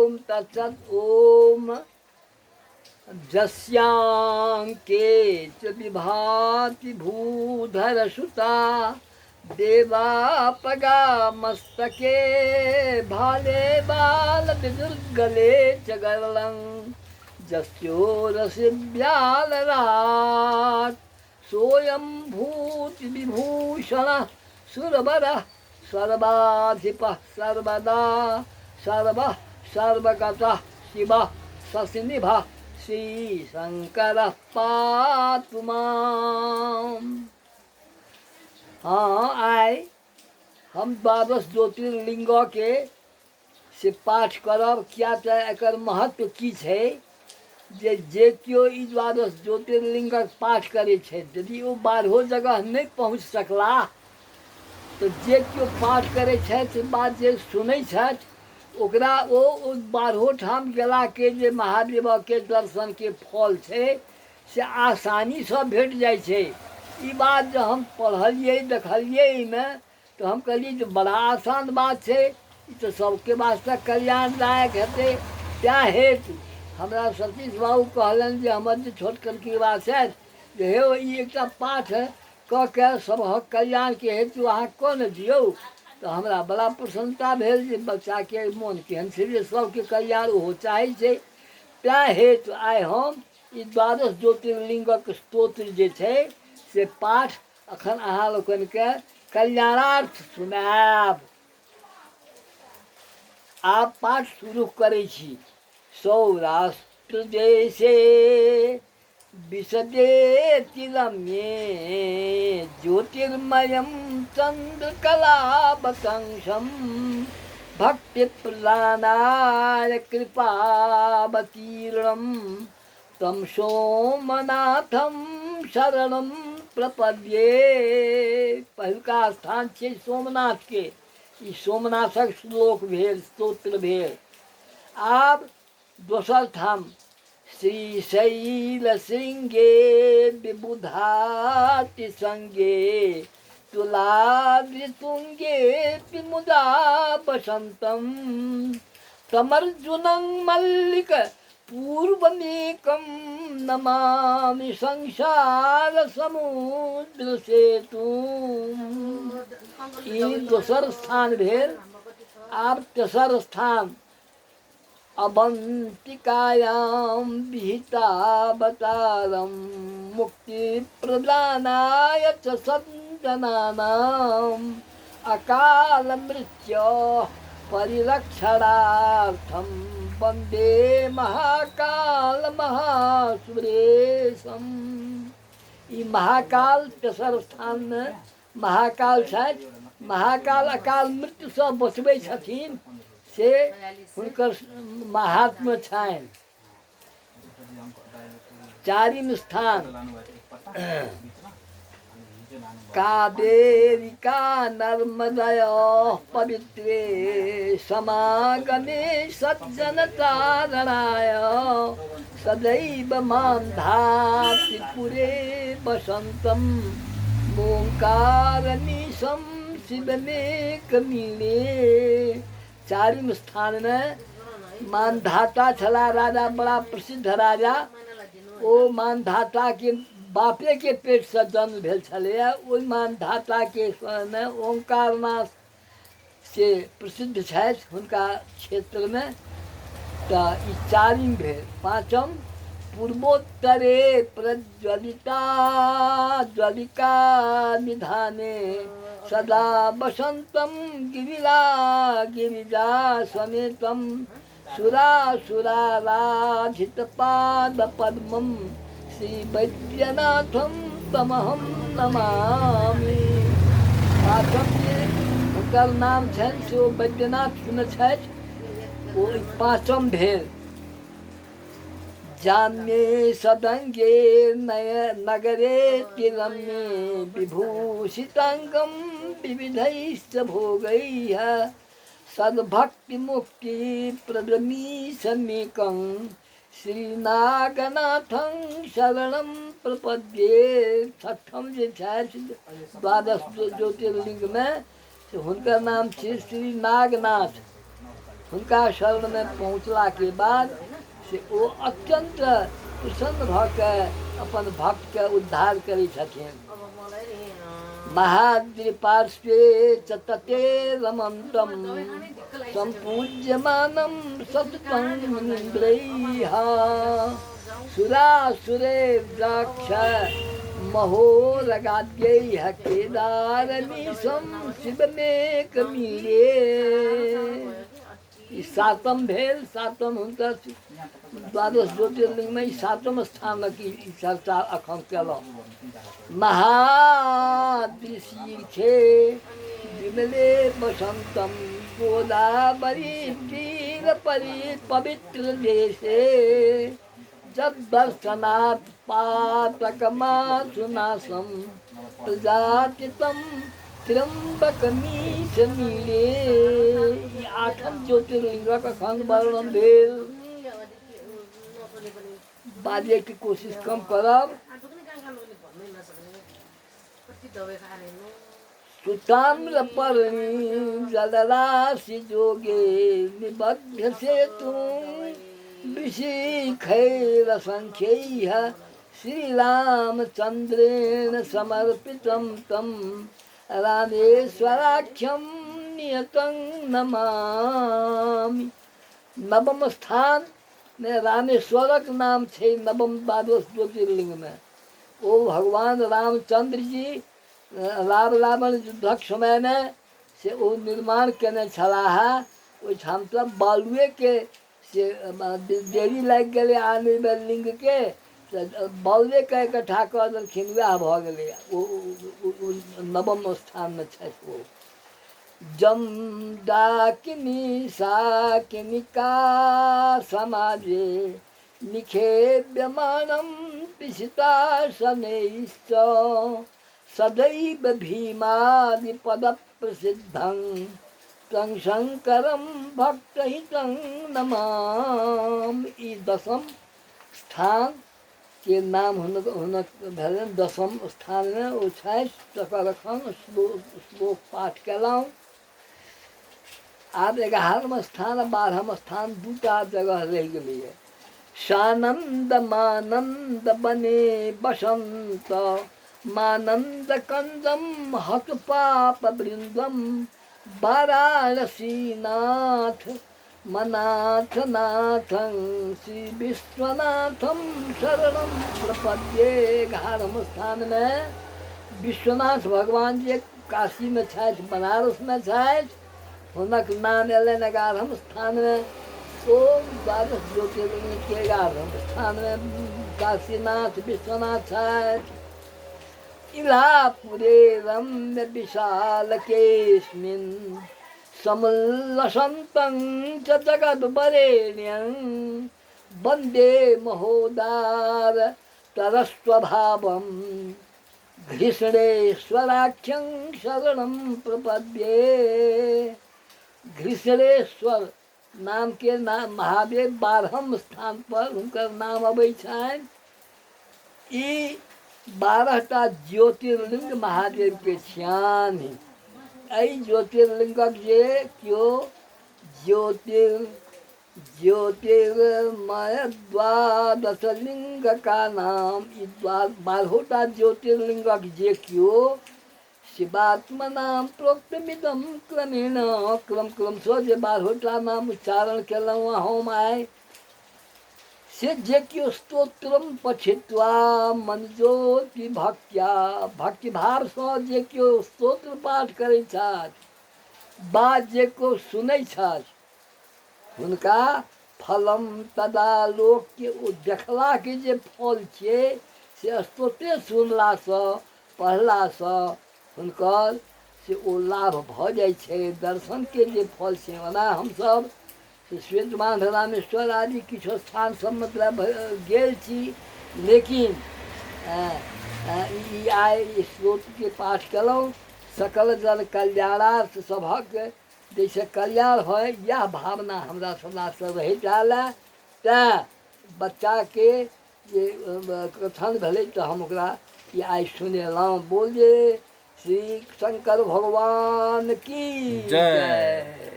ओम तत्सत ओम। जस्याङ्के च विभाति भूधरसुता देवापगा मस्तके भाले बाल विदुर्गले च गरलं जस्योरसि व्यालराट् सोऽयं भूतिविभूषणः सुरवरः सर्वाधिपः सर्वदा सर्वः सर्वगतः शिवः शशिनिभः श्रीशङ्करः पातु माम्। हँ, आइ हम द्वादश ज्योतिर्लिङ्गके से पाठ करब, किया तऽ एकर महत्व की छै जे जे केओ ई द्वादश ज्योतिर्लिङ्गक पाठ करै छथि, यदि ओ बारहो जगह नहि पहुँच सकलाह तऽ जे केओ पाठ करै छथि वा जे सुनै छथि ओकरा ओ बारहो ठाम गेलाके जे महादेवके दर्शनके फल छै से आसानीसँ भेट जाइ छै। ई बात जे हम पढ़लियै देखलियै एहिमे, तऽ हम कहलियै जे बड़ा आसान बात छै, ई तऽ सबके वास्ते कल्याणदायक हेतै। तैँ हेतु हमरा सतीश बाबू कहलनि जे हमर जे छोट कनकिरबा छथि जे हे ई एकटा पाठ कऽ के सबहक कल्याणके हेतु अहाँ कऽ ने दियौ। तऽ हमरा बड़ा प्रसन्नता भेल जे बच्चाके मोन केहन छै जे सबके कल्याण ओहो चाहै छै। तैँ हेतु आइ हम ई द्वादश ज्योतिर्लिङ्गक स्तोत्र जे छै से पाठ अखन अहाँ लोकनिके कल्याणार्थ सुनायब। आब पाठ शुरू करै छी। सौराष्ट्र देशे विशदेति रम्ये ज्योतिर्मयं चन्द्रकलावतंसं भक्तिप्रदानाय कृपावतीर्णं तं सोमनाथं शरणं प्रपद्ये। पहिलुका स्थान छै सोमनाथके, ई सोमनाथक श्लोक भेल, स्तोत्र भेल। आब दोसर ठाम श्रीशैल शृङ्गे विबुधाति सङ्गे तुलाद्रितुङ्गे मुदा बसन्तं तमर्जुनं मल्लिक पूर्वमेकं नमामि संसार समुद्र सेतु। ई दोसर स्थान भेल। आब तेसर स्थान अवन्तिकायां विहितावतारं मुक्तिप्रदानाय च सज्जनानाम् अकाल मृत्योः परिरक्षणार्थं वन्दे महाकाल महासुरेशम्। ई महाकाल तेसर स्थानमे महाकाल छथि। महाकाल अकाल मृत्युसँ बचबै छथिन, से हुनकर महात्म्य छनि। चारिम स्थान कावेरिका नर्मदय पवित्रे समागमे सज्जन तारणाय सदैव मां धात्रिपुरे बसन्तं ओंकारनीशं शिवमेकमीले। चारिम स्थानमे मानधाता छलाह राजा, बड़ा प्रसिद्ध राजा। ओ मानधाताके बापेके पेटसँ जन्म भेल छलैए। ओहि मानधाताके समयमे ओंकारनाथ से प्रसिद्ध छथि हुनका क्षेत्रमे। तऽ ई चारिम भेल। पाँचम पूर्वोत्तरे प्रज्वलिता ज्वलिका निधाने सदा बसन्तं गिरिला गिरिजा समेतं सुरासुराराधित पाद पद्मं श्री वैद्यनाथं तमहं नमामि। पाँचम जे हुनकर नाम छनि से ओ वैद्यनाथ सुनै छथि, ओ पाँचम भेल। जाम्ये सदङ्गे नय नगरे तिरम्ये विभूषिताङ्गं विविधैश्च भोगैः सद्भक्तिमुक्ति प्रदमीशमेकं श्रीनागनाथं शरणं प्रपद्ये। छठम जे छथि द्वादश ज्योतिर्लिङ्गमे से हुनकर नाम छी श्री नागनाथ। हुनका शरणमे पहुँचलाके बाद से ओ अत्यन्त प्रसन्न भऽ कऽ अपन भक्तके उद्धार करै छथिन। महाद्रिपार्श्वे च तटे रमन्तं सम्पूज्यमानं सततं मुनीन्द्रैः सुरासुरे द्राक्ष महोरगाद्यैः केदारमीशं शिवमेकमीरे। ई सातम भेल, सातम हुनकर द्वादश ज्योतिर्लिंगमे ई सातम स्थानक ई चर्चा अखन केलहुँ। महादृशीर्षे विमले बसंतम गोदावरी तीर परी पवित्र देशे जब दर्शनात् पातकमासुनाशं प्रजातितं त्र्यम्बकमीश मीरे। ई आठम ज्योतिर्लिंगक अखन वर्णन भेल। बाजैके कोशिश कम करब। सुताम्रपर्णी जलराशि जोगे निबद्ध सेतु विशिखैर संख्यैः श्रीरामचन्द्रेण समर्पितं तं रामेश्वराख्यं नियतं नमामि। नवम स्थान मे रामेश्वरक नाम छै। नवम द्वादश ज्योतिर्लिंगमे ओ भगवान रामचंद्र जी राम रावण युद्धक समयमे से ओ निर्माण केने छलाह। ओहिठाम तऽ बालुएके से देरी लागि गेलै आनैमे लिंगके, तऽ बालुएके इकट्ठा कऽ देलखिन, वएह भऽ गेलै। ओ नवम स्थानमे छथि। ओ जम डाकिनी साकिनिका समाजे निखेव्यमानं पिशिताशनैश्च सदैव भीमादिपदप्रसिद्धं तं शङ्करं भक्तहितं नमामि। ई दसम स्थान के नाम हुनक हुनक भेलनि। दसम स्थानमे ओ छथि, तकर एखन श्लोक पाठ केलहुँ। आब 11म स्थान आ 12म स्थान दूटा जगह रहि गेलैए। सानन्द मानन्द बने बसन्त मानन्द कन्दम हत पाप वृन्दम वाराणसी नाथ मनाथ नाथं श्री विश्वनाथम शरणम प्रपद्ये। 11म स्थानमे विश्वनाथ भगवान जे काशीमे छथि, बनारसमे छथि, हुनक नाम एलनि 11म स्थानमे। ओ द्वादश ज्योतिर्लिंगके 11म स्थानमे काशीनाथ विश्वनाथ छथि। इलापुरे रम्य विशाल केस्मिन् समुल्लसन्तं च जगद्वरेण्यं वन्दे महोदार तरस्वभावं घृष्णेश्वराख्यं शरणं प्रपद्ये। घृष्णेश्वर नामके नाम महादेव 12म स्थान पर हुनकर नाम अबै छनि। ई 12टा ज्योतिर्लिंग महादेवके छियनि। एहि ज्योतिर्लिंगक जे केओ ज्योतिर्मय द्वादश लिंग का नाम, ई 12टा ज्योतिर्लिंगक जे केओ शिवात्म नाम प्रोक्तमिदम क्रमेण, क्रम क्रमसँ जे 12टा नाम उच्चारण केलहुँ हम आइ, से जे केओ स्तोत्रम पठित्वा मनज्योति भक्त्या, भक्तिभावसँ जे केओ स्तोत्र पाठ करै छथि वा जे केओ सुनै छथि, हुनका फलम तदा लोकके ओ देखलाके जे फल छियै से स्तोत्रे सुनलासँ पढ़लासँ हुनकर से ओ लाभ भऽ जाइ छै, दर्शनके जे फल छै। ओना हमसभ से श्वेत बान्ध रामेश्वर आदि किछु स्थान सब मतलब गेल छी, लेकिन ई आइ ई स्रोतके पाठ केलहुँ। सकल जन कल्याणार्थ, सभक जाहिसँ कल्याण होइ, इएह भावना हमरा सदासँ रहैत आयल हँ। तैँ बच्चाके जे कथन भेलै तऽ हम ओकरा ई आइ सुनेलहुँ। बोलिए श्री शंकर भगवान की जय। जय।